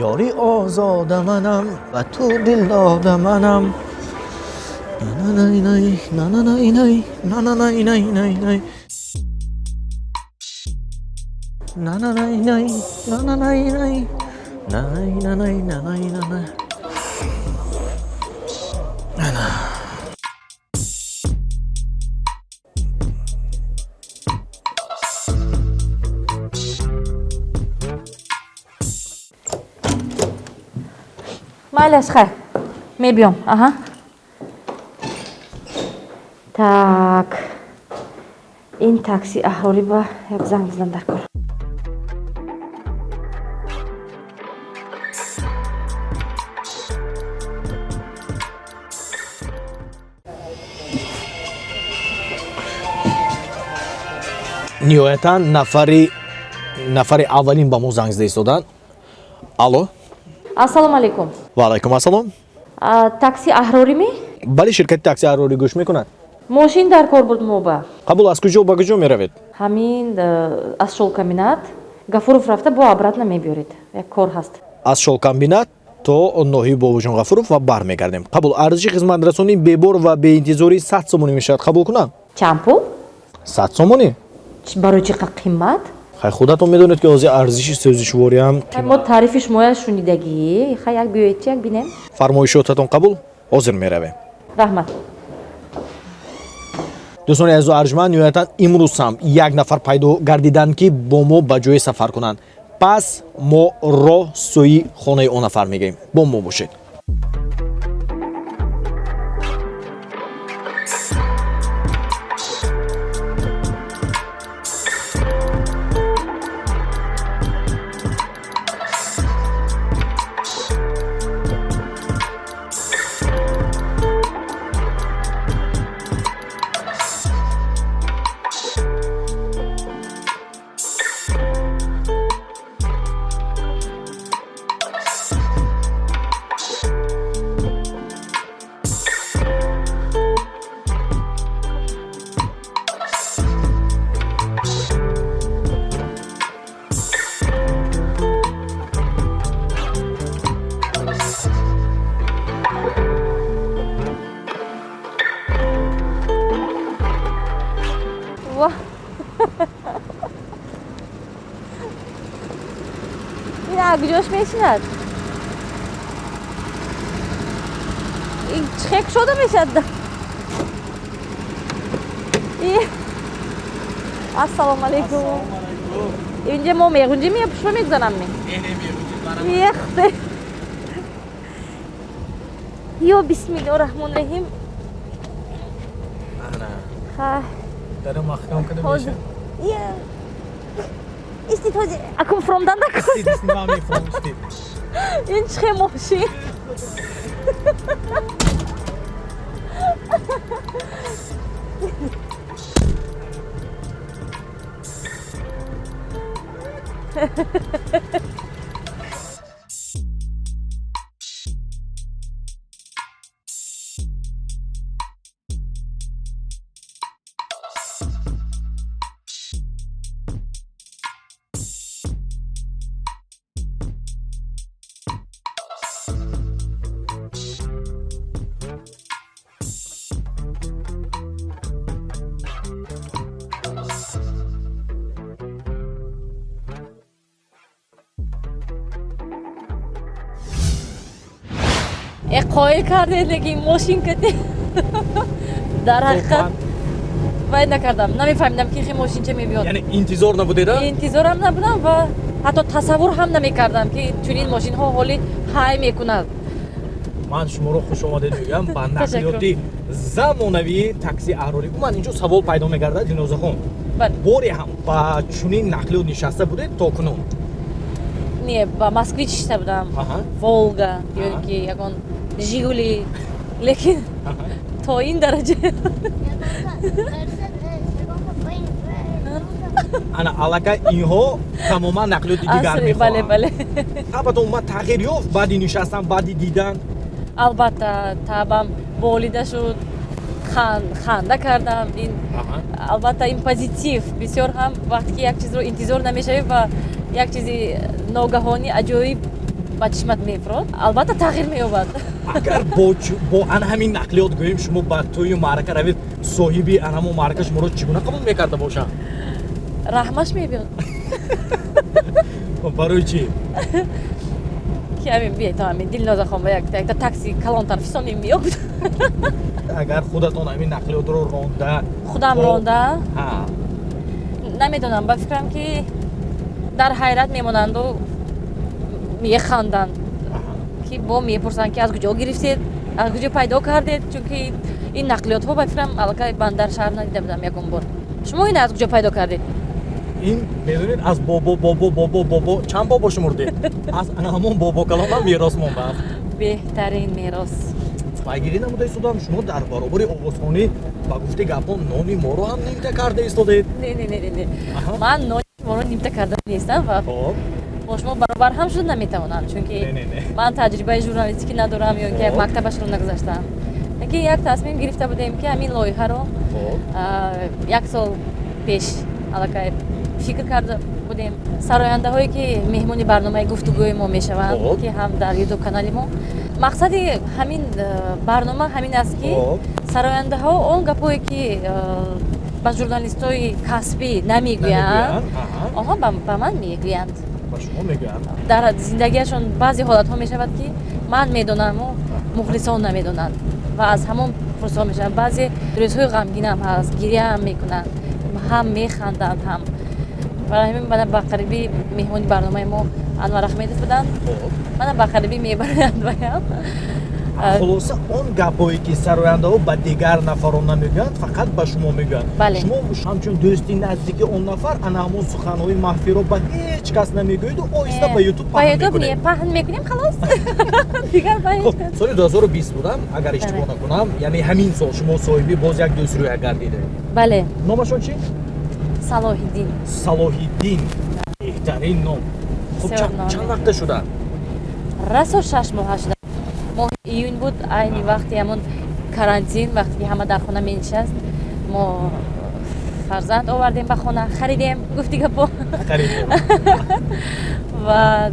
Ёри озода манам ва ту дилдода манам. На-на-най-най, на-на-най-най, на-на-най-най-най-най. На-на-най-най, на-на-най-най, най-на-най-на-най-на-най. Майлаш, хай, мебиём. Аҳа, так, ин такси Аҳрорӣ ба як занг бизанам дар кор. Ниҳоятан нафари аввалин ба мо занг зада истоданд. Алло. Ассалому алайкум. Ва алайкум ассалом. Такси Аҳрорӣ ми? Бале, ширкати такси Аҳрорӣ гӯш мекунад. Мошин дар кор буд мо ба. Қабул, аз куҷо ба куҷо меравед? Ҳамин аз шолкомбинат Гафуров рафта, бо обратно мебиёред, як кор ҳаст. Аз шолкомбинат то ноҳияи Бобоҷон Ғафуров ва бармегардем. Қабул. Арзиши хизматрасонӣ бебор ва беинтизорӣ 100 сомонӣ мешавад. Қабул кунам? Чанд пул? 100 сомонӣ. Барои чӣ қа қимат? Хай, худатон медонед, ки ҳозир арзиши сӯзишвориам. Мо тарифи шумоя шунидагӣ. Хай, як биёед чи, як бинем. Фармоишотатон қабул, ҳозир меравем. Раҳмат. Дӯстони азизу арҷманд, ниҳоятан имрӯз ҳам як нафар пайдо гардиданд, ки бо мо ба ҷое сафар кунанд. Пас мо роҳ сӯи хонаи он нафар мегирем. Бо мо бошед. Ва, ин аз куҷош мешинад? Ин чихе кушода мешавад? Ассалому алайкум. Инҷа мо меғунҷим ё пушма мегузанам ми? Ехте, ё бисмиллоҳ раҳмон раҳим. Хай. Дара маҳкам када. Ҳозир. Истид, ҳозир акун фуромдан накун. Ин чихе мошин? Қоил кардед, лекин мошин кати дар ҳақиқат вай накардам, намефаҳмидам, ки хе мошинча мебиёд. Яъне интизор набудеда? Интизорам набудам ва ҳатто тасаввур ҳам намекардам, ки чунин мошинҳо ҳоли ҳай мекунад. Ман шуморо хушомадед мегӯям ба нақлиёти замонавии такси Аҳрорӣ. Ман инҷо савол пайдо мегардад, Дилнозахон, боре ҳам ба чунин нақлиёт нишаста будед то кунун? Не, ба Москвич ништа будам, Волга ё ки ягон Жигули, лекин то ин дараҷа. Ана аллакай инҳо тамоман нақлиёти дигар мехоҳанд. Бале, бале. Табатон умуман тағйир ёфт баъди нишастан, баъди дидан? Албатта, таъбам болида шуд. Ханда кардам. Ин, албатта, ин позитив бисёр ҳам, вақте ки як чизро интизор намешавӣ ва як чизи ногаҳонӣ, аҷоиб ба чишмат мефурод, албатта, тағйир меёбад. Агар бо ана ҳамин нақлиёт, гӯем, шумо ба тӯю маърака равед, соҳиби ана ҳамон маърака шуморо чӣ гуна қабул мекарда бошанд? Раҳмаш мебиёд. Барои чӣ? Ки ҳамин бието, ҳамин Дилнозахон ба якта такси калонтар фисонем, меёб. Агар худатон ҳамин нақлиётро ронда Худам ронда, намедонам, ба фикрам, ки дар ҳайрат мемонанду механданд, ки бо мепурсанд, ки аз куҷо гирифтед, аз куҷо пайдо кардед, чунки ин нақлиётҳо, ба фикрам, аллакай ман дар шаҳр надида будам ягон бор. Шумо ин аз куҷо пайдо кардед? Ин, медонед, аз бобо, бобо, бобо, бобо, чанд бобо шумурдед, аз ана ҳамон бобо калонам мерос мондааст. Беҳтарин мерос. Пайгирӣ намуда истодам, шумо дар баробари овозхонӣ, ба гуфти гапҳо, нони моро ҳам нимта карда истодед. Не, не, не, не, ман нони шуморо нимта карда нестам ва бо шумо баробар ҳам шуда наметавонам, чунки ман таҷрибаи журналистикӣ надорам ё ки мактабашро нагузаштам. Лекин як тасмим гирифта будем, ки ҳамин лоиҳаро як сол пеш аллакай фикр карда будем. Сарояндаҳое, ки меҳмони барномаи гуфтугӯи мо мешаванд, ки ҳам дар Ютуб канали мо, мақсади ҳамин барнома ҳамин аст, ки сарояндаҳо он гапҳое, ки ба журналистҳои касбӣ намегӯянд, онҳо ба ман мегӯянд. Ба шумо мегӯянд. Дар зиндагиашон баъзе ҳолатҳо мешавад, ки ман медонаму мухлисон намедонанд ва аз ҳамон пурсҳо мешаванд. Баъзе рӯзҳои ғамгинам ҳаст, гиряам мекунанд, ҳам механданд ҳам. Барои ҳамин мана ба қарибӣ меҳмони барномаи мо Анвар Ахмедов буданд, мана ба қарибӣ мебаранд ваям. Хулоса, он гапҳое, ки сарояндаҳо ба дигар нафарон намегӯянд, фақат ба шумо мегӯянд. Бале. Шумо ҳамчун дӯсти наздики он нафар ана ҳамон суханҳои махфиро ба ҳеҷ кас намегӯеду оҳиста ба Ютуб ба Ютуб паҳн мекунем, халос, дигар ба ҳеҷ кас. Соли 2020 будам, агар иштибоҳ накунам, яъне ҳамин сол шумо соҳиби боз як дӯстрӯя гардидед. Бале. Номашон чӣ? Салоҳиддин. Салоҳиддин, беҳтарин ном. Хуб, чанд вақта шуда? Расо 6 моҳа шуда. Моҳи июн буд, айни вақти ҳамон карантин, вақте ки ҳама дар хона менишаст, мо фарзанд овардем ба хона, харидем, гуфти гапо. Ва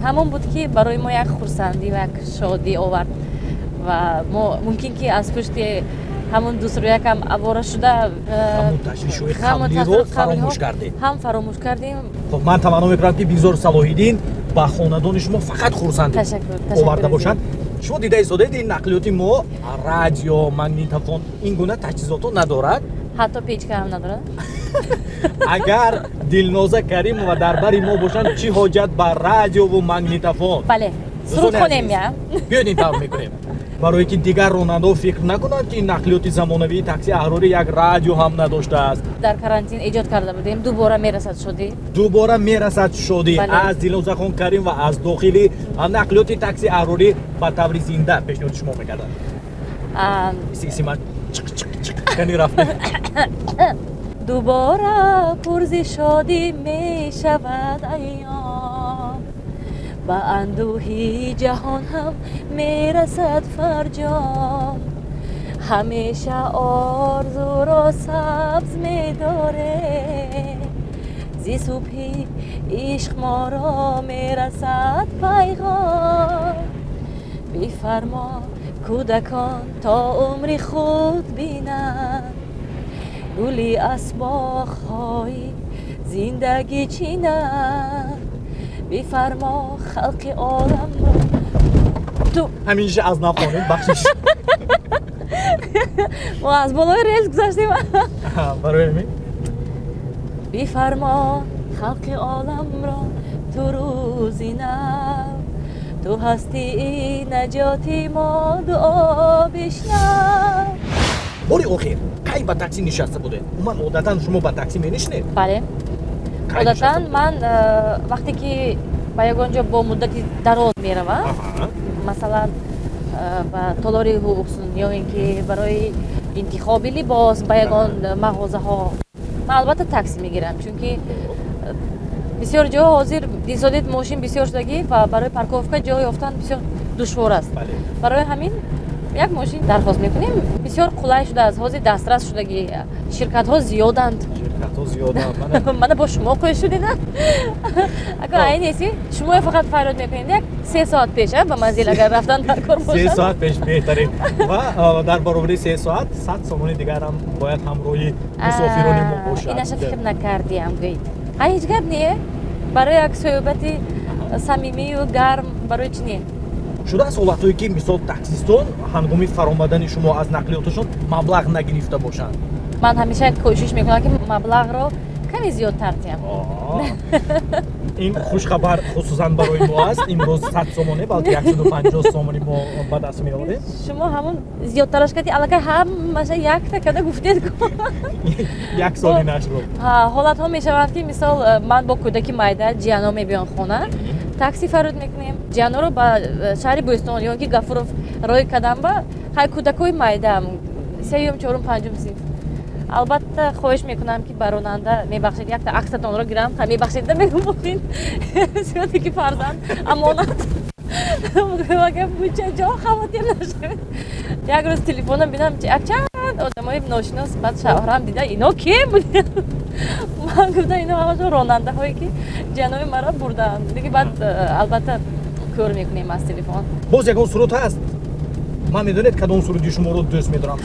ҳамон буд, ки барои мо як хурсандӣ ва як шодӣ овард. Ва мо мумкин ки аз пушти ҳамон дӯстрӯякам авора шуда фаромӯш кардем. Ҳам фаромӯш кардем. Хоб, ман таманно мекунам, ки бигзор Салоҳиддин ба хонадони шумо фақат хурсандӣ оварда бошад. Шумо дида истодед, ин нақлиёти мо радио, магнитофон, ин гуна таҷҳизотҳо надорад. Ҳатто печка ҳам надорад. Агар Дилноза Каримова дар бари мо бошанд, чӣ ҳоҷат ба радиову магнитофон? Бале, суруд хонем я. Биёед, ин тавр мекунем, барое ки дигар ронандаҳо фикр накунанд, ки нақлиёти замонавии такси аҳрорӣ як радио ҳам надоштааст. Дар карантин эҷод карда будем. Дубора мерасад шодӣ. Дубора мерасад шодӣ аз Дилнозахон Карим ва аз дохили нақлиёти такси аҳрорӣ ба таври зинда пешниҳоди шумо мекардад. Исима чиқ чиқ чиқ кани рафтем. Дубора пурзи шодӣ мешавад айём, ба андӯҳи ҷаҳон ҳам мерасад фарҷом. Ҳамеша орзуро сабз медорем, зи субҳи ишқ моро мерасад пайғом. Бифармо, кӯдакон то умри худ бинанд, гули аз боғҳои зиндагӣ чинанд. Бифармо, халқи оламро ту Ҳаминша аз нав хонем, бахшиш. Мо аз болои релс гузаштем. Барои ҳамин. Бифармо, халқи оламро ту рӯзи нав, ту ҳастии наҷоти мо, дуо бишнав. Бори охир кай ба такси нишаста будед? Умуман, одатан шумо ба такси менишинед? Бале, одатан ман вақте ки ба ягон ҷо бо муддати дароз меравам, масалан, ба толори ҳусн ё ин ки барои интихоби либос ба ягон мағозаҳо, ман албатта такси мегирам, чунки бисёр ҷо ҳозир дисодид мошин бисёр шудагӣ ва барои парковка ҷо ёфтан бисёр душвор аст. Барои ҳамин Як мошин дархост мекунем, бисёр қулай шудааст, ҳозир дастрас шудагӣ, ширкатҳо зиёданд. Ширкатҳо зиёданд. Мана бо шумо қӯй шудина. Агар ай неси, шумо фақат фарёд мекунед як 3 соат пеш ба манзил агар рафтан дар кор бошад. 3 соат пеш беҳтарин. Ва дар баробари 3 соат 100 сомони дигар ҳам бояд ҳамроҳи мусофирони мо бошад. Инаша фикр накардиам гӯед. Ҳай ҳеҷ гап не, барои як суҳбати самимию гарм барои чӣ не? Шудааст ҳолатҳое ки мисол таксистон ҳангоми фаромадани шумо аз нақлиёташон маблағ нагирифта бошанд? Ман ҳамеша кӯшиш мекунам ки маблағро каме зиёдтар диҳам. Ин хушхабар хусусан барои мо аст. Имрӯз 100 сомонӣ, балки 150 сомонӣ мо ба даст меорем. Шумо ҳамон зиёдтараш кардӣ, аллакай ҳамаша якта карда гуфтед. Як соли нашро. Ҳолатҳо мешаванд ки мисол ман бо кӯдаки майда ҷиано мебиём хона, такси фарёд мекунем, ҷианоро ба шаҳри Бӯстон ё ки Гафуров рой кардам ба ҳай кӯдакҳои майдаам сеюм, чорум, панҷум синф. Албатта хоҳиш мекунам ки ба ронанда мебахшед, якта аксатонро гирам, мебахшед мегӯм зиёде ки фарзанд амонат буча ҷо хавотир нашавед. Як рӯз телефонам бинам якчанд одамои ношинос, баъд шавҳарам дида ино кем буданд. Ман гуфтам ино ҳамашон ронандаҳое ки ҷаноби маро бурдаанд. Диги баъд албатта кӯр мекунем аз телефон. Боз ягон суруд ҳаст? Ман медонед кадом суруди шуморо дӯст медорам?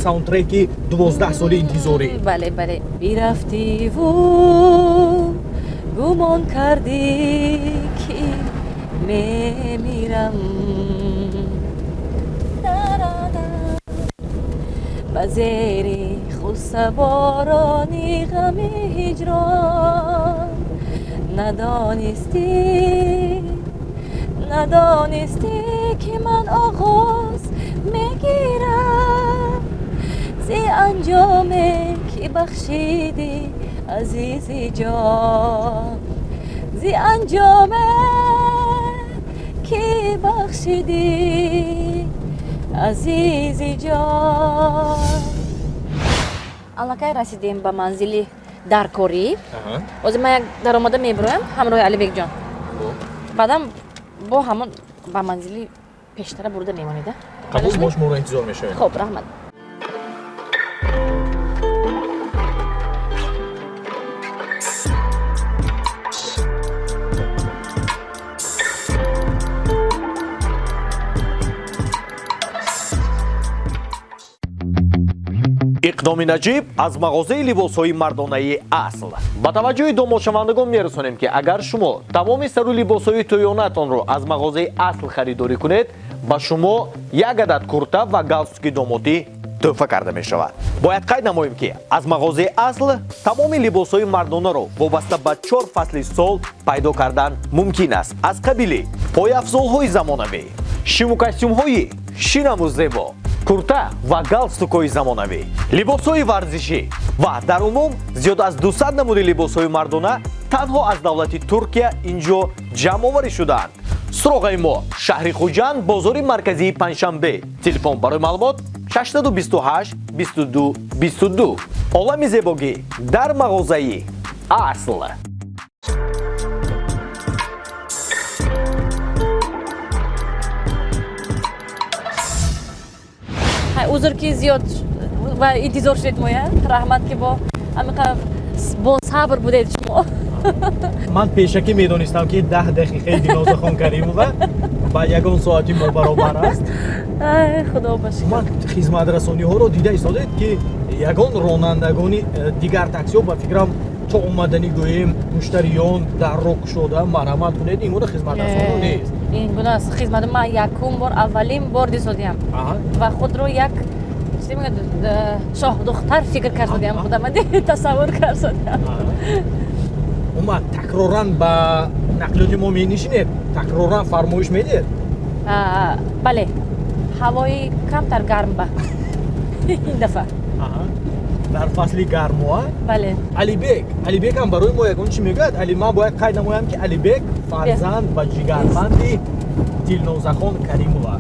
Саундтреки 12 соли интизорӣ. Бале, бале. Бирафтиву гумон кардӣ ки мемирам, ба зери хусаборони ғами ҳиҷрон надонистӣ, надонистӣ ки ман оғоз мегирам зи анҷоме ки бахшидӣ азизи ҷон, зи анҷоме ки бахшидӣ азизи ҷон. Аллакай расидем ба манзили даркорӣ. Ҳозир ман як даромада мебироям ҳамроҳи Алибекҷон. Баъдам бо ҳамон ба манзили пештара бурда мемонед. Қабул, мо шуморо интизор мешавем. Хоб, раҳмат. Иқдоми наҷиб аз мағозаи либосҳои мардонаи асл. Ба таваҷҷӯҳи домодшавандагон мерасонем, ки агар шумо тамоми сару либосҳои тӯёнатонро аз мағозаи асл харидорӣ кунед, ба шумо як адад курта ва галстуки домодӣ тӯҳфа карда мешавад. Бояд қайд намоем, ки аз мағозаи асл тамоми либосҳои мардонаро вобаста ба 4 фасли сол пайдо кардан мумкин аст. Аз қабили пойафзолҳои замонавӣ, шиму костюмҳои шинаму зебо, курта ва галстукҳои замонавӣ, либосҳои варзишӣ ва дар умум зиёд аз 200 намуди либосҳои мардона танҳо аз давлати Туркия инҷо ҷамъоварӣ шудаанд. Суроғаи мо шаҳри Хуҷанд, бозори марказии Панҷшанбе. Телефон барои маълумот 628 22 22. Олами зебогӣ дар мағозаи асл. Узр ки зиёд ва интизор шудед моя. Раҳмат ки бо ҳамиқа бо сабр будед шумо. Ман пешакӣ медонистам ки 10 дақиқаи Дилнозахон Каримова ба ягон соати мо баробар аст. Худо ба шукр. Ман хизматрасониҳоро дида истодед ки ягон ронандагони дигар таксиҳо ба фикрам то омадани гӯем муштариён дар роҳ кушода марҳамат кунед, ин гуна хизматрасониҳо нест. Ин гуна хизмат ман якум бор, аввалин бор дисодиям ва худро як шоҳдухтар фикр кардодиам, худам тасаввур кардодиам. Умуман такроран ба нақлиёти мо менишинед, такроран фармоиш медиҳед? Бале, ҳавои камтар гарм ба ин дафъа. Дар фасли гармо? Бале. Алибек, Алибек ҳам барои мо ягон чӣ мегӯяд? Али, ман бояд қайд намоям ки Алибек фарзанд ва ҷигарбанди Дилнозахон Каримова.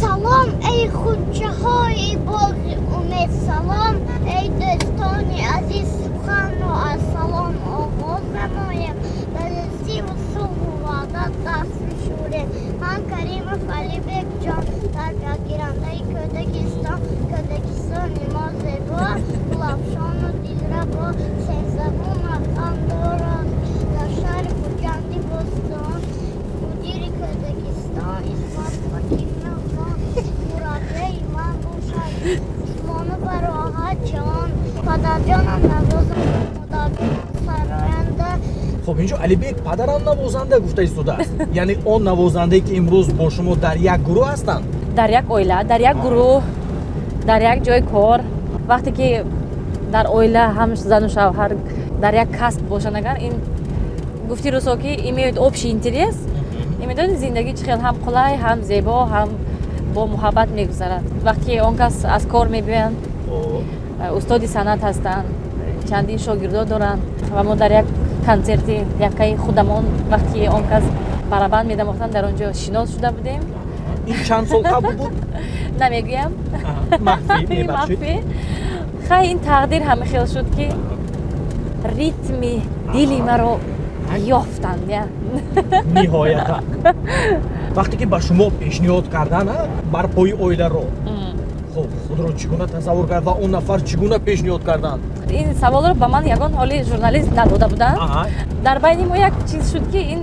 Салом эй хунчаҳои боғи умед, салом эй дӯстони азиз, суханро аз салом оғоз намоем, ба дӯстиву сулҳу ваҳдат даст мешӯрем. Ман Каримов Алибекҷон, тарбиятгирандаи ҷон. Падарҷонам навозанда, модарҷонам сароянда. Хуб, инҷо Алибек падарам навозанда гуфта истодааст. Яъне он навозандае ки имрӯз бо шумо дар як гурӯҳ ҳастанд? Дар як оила, дар як гурӯҳ, дар як ҷои кор. Вақте ки дар оила ҳам зану шавҳар дар як касб бошанд, агар ин гуфти рӯсо ки имеют общий интерес, ин медонед зиндагӣ чӣ хел ҳам қулай, ҳам зебо, ҳам бо муҳаббат мегузарад. Вақте ки он кас аз кор мебиёянд, устоди санъат ҳастанд, чандин шогирдо доранд ва мо дар як консерти яккаи худамон вақте ки он кас барабан медамохтанд, дар он ҷо шинос шуда будем. Ин чанд сол қабл буд? Намегӯям. Махфӣ, мебахшед. Махфӣ. Хай, ин тақдир ҳама хел шуд ки ритми дили маро ёфтанд. Ниҳоята. Вақте ки ба шумо пешниҳод кардан барпои оиларо, хуб, худро чӣ гуна тасаввур кард ва он нафар чӣ гуна пешниҳод карданд? Ин саволро ба ман ягон ҳоли журналист надода буданд. Дар байни мо як чиз шуд ки ин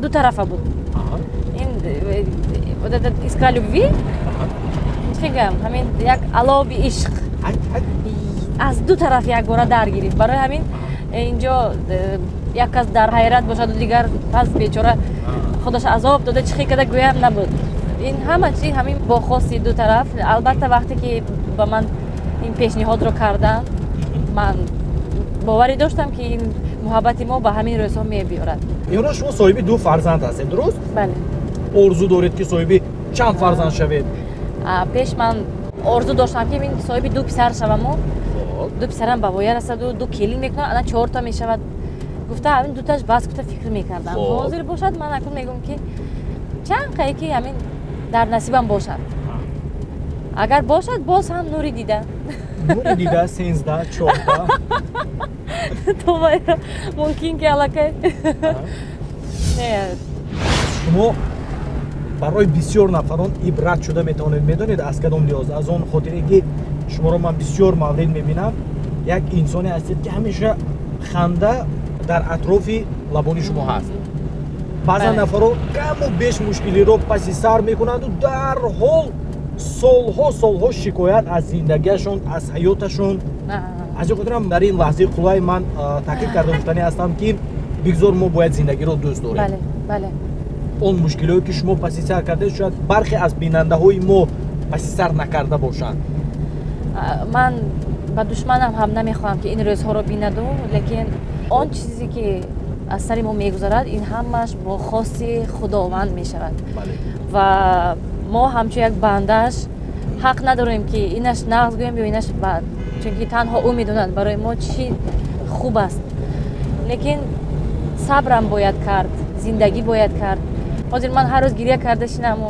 дутарафа буд. Ин вот этот искра любви, чӣ гӯям, ҳамин як алоби ишқ аз ду тараф якбора дар гирифт. Барои ҳамин инҷо як кас дар ҳайрат бошаду дигар пас бечора худаш азоб дода чӣ хел карда гӯям набуд. Ин ҳама чи ҳамин бо хости ду тараф. Албатта, вақте ки ба ман ин пешниҳодро карданд, ман боварӣ доштам ки ин муҳаббати мо ба ҳамин рӯзҳо мебиёрад. Имрӯз шумо соҳиби ду фарзанд ҳастед, дуруст? Бале. Орзу доред ки соҳиби чанд фарзанд шавед? Пеш ман орзу доштам ки мин соҳиби ду писар шаваму ду писарам ба воя расаду ду келин мекунам, ана чорта мешавад гуфта, ҳамин дуташ бас гуфта фикр мекардам. Ҳозир бошад, ман акун мегӯям ки чанд қае ки ҳамин дар насибам бошад, агар бошад, боз ҳам нури дида. Нури дида, 13, 14. То мумкин ки аллакай не. Шумо барои бисёр нафарон ибрат шуда метавонед. Медонед, аз кадом лиҳоз? Аз он хотире ки шуморо ман бисёр маврид мебинам, як инсоне ҳастед ки ҳамеша ханда дар атрофи лабони шумо ҳаст. Баъзан нафарон каму беш мушкилиро паси сар мекунанду дарҳол солҳо солҳо шикоят аз зиндагиашон, аз ҳаёташон. Аз ин хотирам дар ин лаҳзаи қулай ман таъкид карда гуфтанӣ ҳастам ки бигзор мо бояд зиндагиро дӯст дорем. Он мушкилиҳое ки шумо паси сар кардед, шояд бархе аз бинандаҳои мо паси сар накарда бошанд. Ман ба душманам ҳам намехоҳам ки ин рӯзҳоро бинаду, лекин он чизе ки аз сари мо мегузарад, ин ҳамааш бо хости Худованд мешавад ва мо ҳамчун як бандааш ҳақ надорем ки инаш нағз гӯем ё инаш бад, чунки танҳо ӯ медонад барои мо чӣ хуб аст. Лекин сабрам бояд кард, зиндагӣ бояд кард. Ҳозир ман ҳар рӯз гиря карда шинаму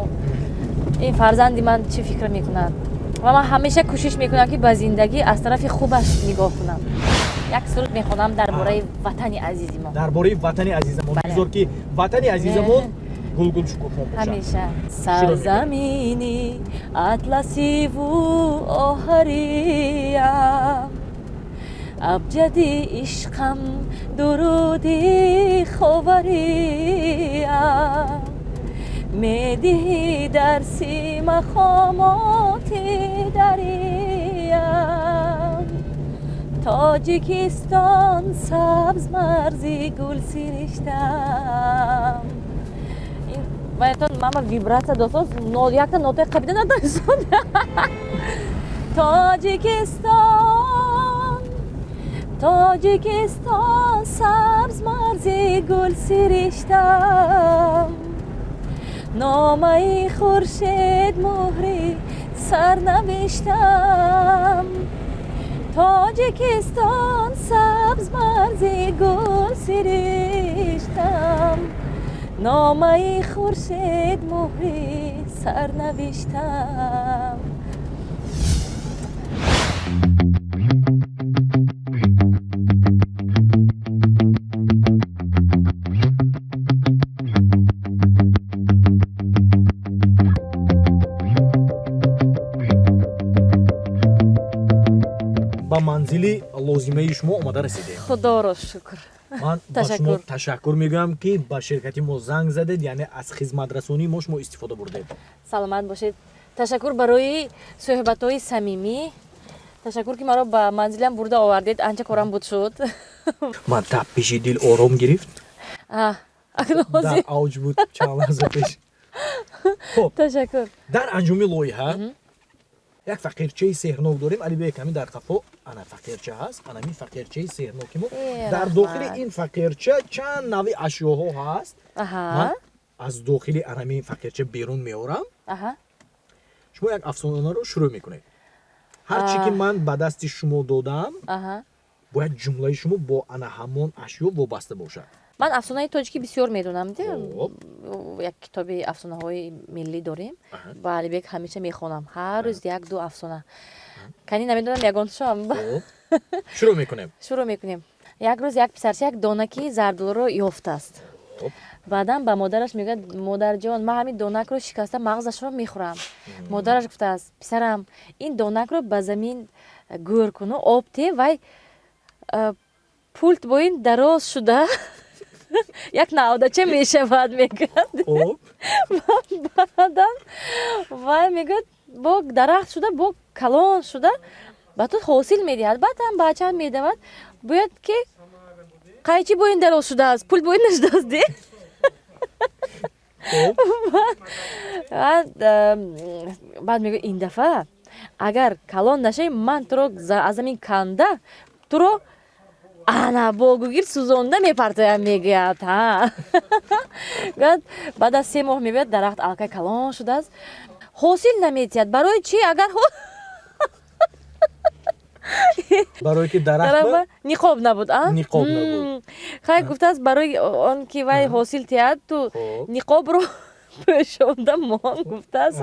ин фарзанди ман чӣ фикр мекунад? Ва ман ҳамеша кӯшиш мекунам ки ба зиндагӣ аз тарафи хубаш нигоҳ кунам. Як суруд мехонам дар бораи ватани азизи мо. Дар бораи ватани азизамон. Бигзор ки ватани азизамон гулгул шукуфон бошад ҳамеша. Сарзамини атласиву оҳариям, абҷади ишқам, дуруди ховариям, медиҳӣ дарси мақомоти дариям. Тоҷикистон, сабз марзи гулсириштам. Ваятон мама вибратсия дошт, якта нотаи қабида надошт. Тоҷикистон, Тоҷикистон, сабз марзи гулсириштам, номаи хуршед муҳри сарнавиштам. Тоҷикистон, сабз марзи гулсириштам, номаи хуршед муҳри сарнавиштам. Ба манзили лозимаи шумо омада расидем. Худоро шукр. Ман ба шумо ташаккур мегӯям ки ба ширкати мо занг задед, яъне аз хизматрасонии мо шумо истифода бурдед. Саломат бошед. Ташаккур барои суҳбатҳои самимӣ. Ташаккур, ки маро ба манзилам бурда овардед. Анча корам буд шуд. Ман таппиши дил ором гирифт. Акнун дар ҳозир. Авҷ буд чанд лаҳза пеш. Хуб. Ташаккур. Дар анҷоми лоиҳа як фақирчаи сеҳрнок дорем. Алибек, ҳамин дар қафо ана фақирча ҳаст, анамин фақирчаи сеҳрноки мо. Э, дар раҳмат. дохили ин фақирча чанд нави ашёҳо ҳаст. Ман аз дохили анамин фақирча берун меорам. Шумо як афсонаро шурӯъ мекунед. Ҳар чӣ ки ман ба дасти шумо додам, бояд ҷумлаи шумо бо ана ҳамон ашё вобаста бошад. Ман афсонаи тоҷикӣ бисёр медонам де. Як китоби афсонаҳои миллӣ дорем. Ба Алибек ҳамеша мехонам, ҳар рӯз як ду афсона. Кани, намедонам, ягонташам. Хуб, шурӯъ мекунем. Шурӯъ мекунем. Як рӯз як писарча як донаки зардолуро ёфтааст. Баъдан ба модараш мегӯяд: «Модарҷон, ман ҳамин донакро шикаста, мағзашро мехӯрам». Модараш гуфтааст: «Писарам, ин донакро ба замин гӯр куну об те, вай пулт бо ин дароз шуда як навдача мешавад», мегӯяд. Баъдан вай мегӯяд: «Бо дарахт шуда, бо калон шуда, ба ту ҳосил медиҳад». Баъдан бачаам медавад, бояд ки қайчи бо ин дароз шудааст, пул бо ин нашудааст де. Баъд мегӯяд: «Ин дафъа агар калон нашавӣ, ман туро аз замин канда, туро ана бо гугирд сӯзонда мепартоям», мегӯяд. Ҳа, гӯяд. Баъд аз 3 моҳ мебиёд, дарахт аллакай калон шудааст, ҳосил наметиҳад. Барои чӣ? Агар Барое ки дарахт ниқоб набуд, а. Ниқоб набуд. Хай, гуфтааст, барои он ки вай ҳосил тиҳад, ту ниқобро пӯшонда мон, гуфтааст.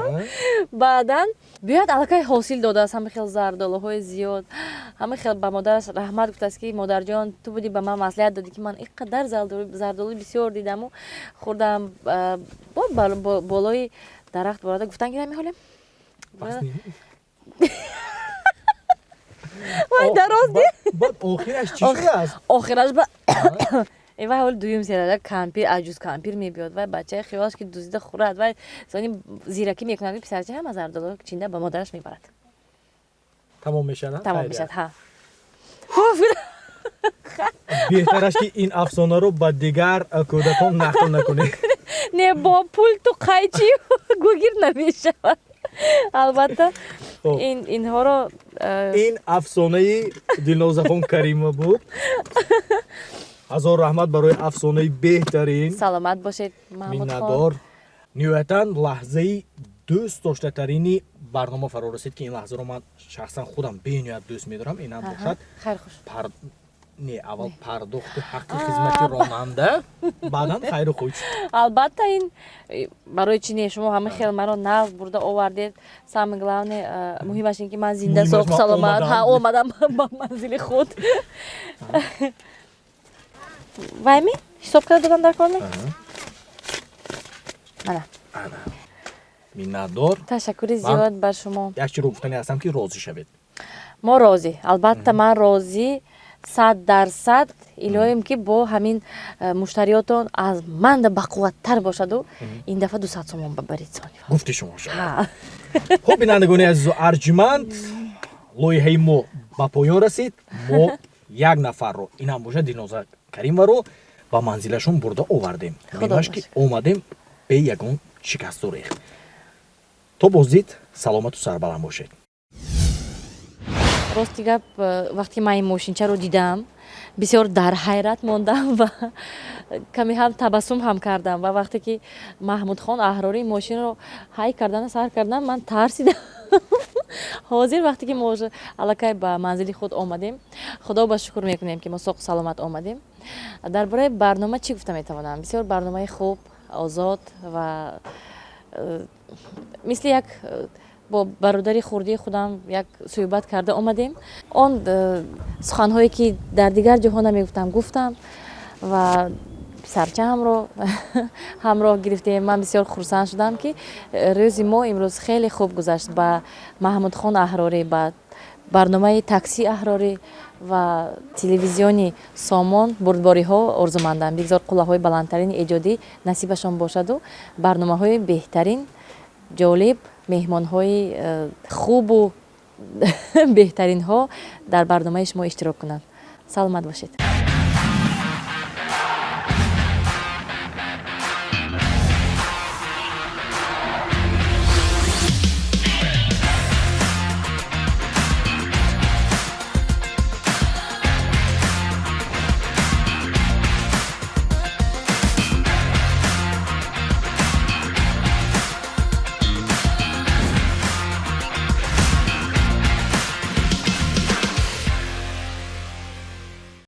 Баъдан биёяд, аллакай ҳосил додааст, ҳама хел зардолуҳои зиёд. Ҳама хел ба модараш раҳмат гуфтааст, ки модарҷон, ту будӣ, ба ман маслиҳат додӣ, ки ман ин қадар зардолуи бисёр дидаму хӯрдам. Бо болои дарахт борада гуфтан ки намеҳолем. Пас не. Вай дароз ди. Баъд охираш чӣ шудааст? Охираш ба вай ҳоли дуюм серада кампир, аҷуз кампир мебиёд. Вай бачаи хиёлаш ки дуздида хӯрад. Вай сони зиракӣ мекунад, ки писарча ҳама зардолуро чинда ба модараш мебарад. Тамом мешавад? Тамом мешавад, ҳа. Беҳтараш ки ин афсонаро ба дигар кӯдакон нақл накунед. Не, бо пулту қайчи гугир намешавад, албатта. Ин инҳоро Ин афсонаи Дилнозахон Карима буд. Ҳазор раҳмат барои афсонаи беҳтарин. Саломат бошед, Маҳмудхон. Миннатдор. Ниҳоятан лаҳзаи дӯст доштатарини барнома фаро расид, ки ин лаҳзаро ман шахсан худам бениҳоят дӯст медорам. Инам бошад Хайрхуш. Не, аввал пардохти ҳаққи хизмати ронанда, баъдан хайру хуш. Албатта, ин барои чӣ не? Шумо ҳама хел маро нав бурда овардед. Самое главное, муҳимаш ин ки ман зинда, Муҳимаш соғ ман саломат омадам. Ҳа, омадам ба манзили худ. Вайми ҳисоб карда додам дар кор ме? Мана. Ана, миннатдор. Ташаккури зиёд бар шумо. Як чиро гуфтани ҳастам, ки розӣ шавед. Мо розӣ, албатта, ман розӣ 100%. Илоҳим, ки бо ҳамин муштариётон аз манда бақувваттар бошаду ин дафъа 200 сомон бабаред сони. Гуфти шумо шавад. Хуб, бинандагони азизу арҷуманд, лоиҳаи мо ба поён расид. Мо як нафарро, инам бошад Дилноза Каримоваро, ба манзилашон бурда овардем. Муҳимаш ки омадем бе ягон шикасту рехт. То боздид саломату сарбаланд бошед. Рости гап, вақте ман ин мошинчаро дидам, бисёр дар ҳайрат мондам ва каме ҳам табассум ҳам кардам. Ва вақте ки Маҳмудхон Аҳрорӣ мошинро ҳай кардана сар кардам, ман тарсидам. Ҳозир, вақте ки мо аллакай ба манзили худ омадем, Худо ба шукр мекунем, ки мо соғу саломат омадем. Дар бораи барнома чӣ гуфта метавонам? Бисёр барномаи хуб, озод ва мисли як бо бародари хурдии худам як суҳбат карда омадем. Он суханҳое ки дар дигар ҷоҳо намегуфтам, гуфтам ва писарчаамро ҳамроҳ гирифтем. Ман бисёр хурсанд шудам, ки рӯзи мо имрӯз хеле хуб гузашт. Ба Маҳмудхон Аҳрорӣ, ба барномаи Такси Аҳрорӣ ва телевизиони Сомон бурдбориҳо орзумандам. Бигзор қуллаҳои баландтарини эҷодӣ насибашон бошаду барномаҳои беҳтарин, ҷолиб, меҳмонҳои хубу Беҳтаринҳо дар барномаи шумо иштирок кунанд. Саломат бошед.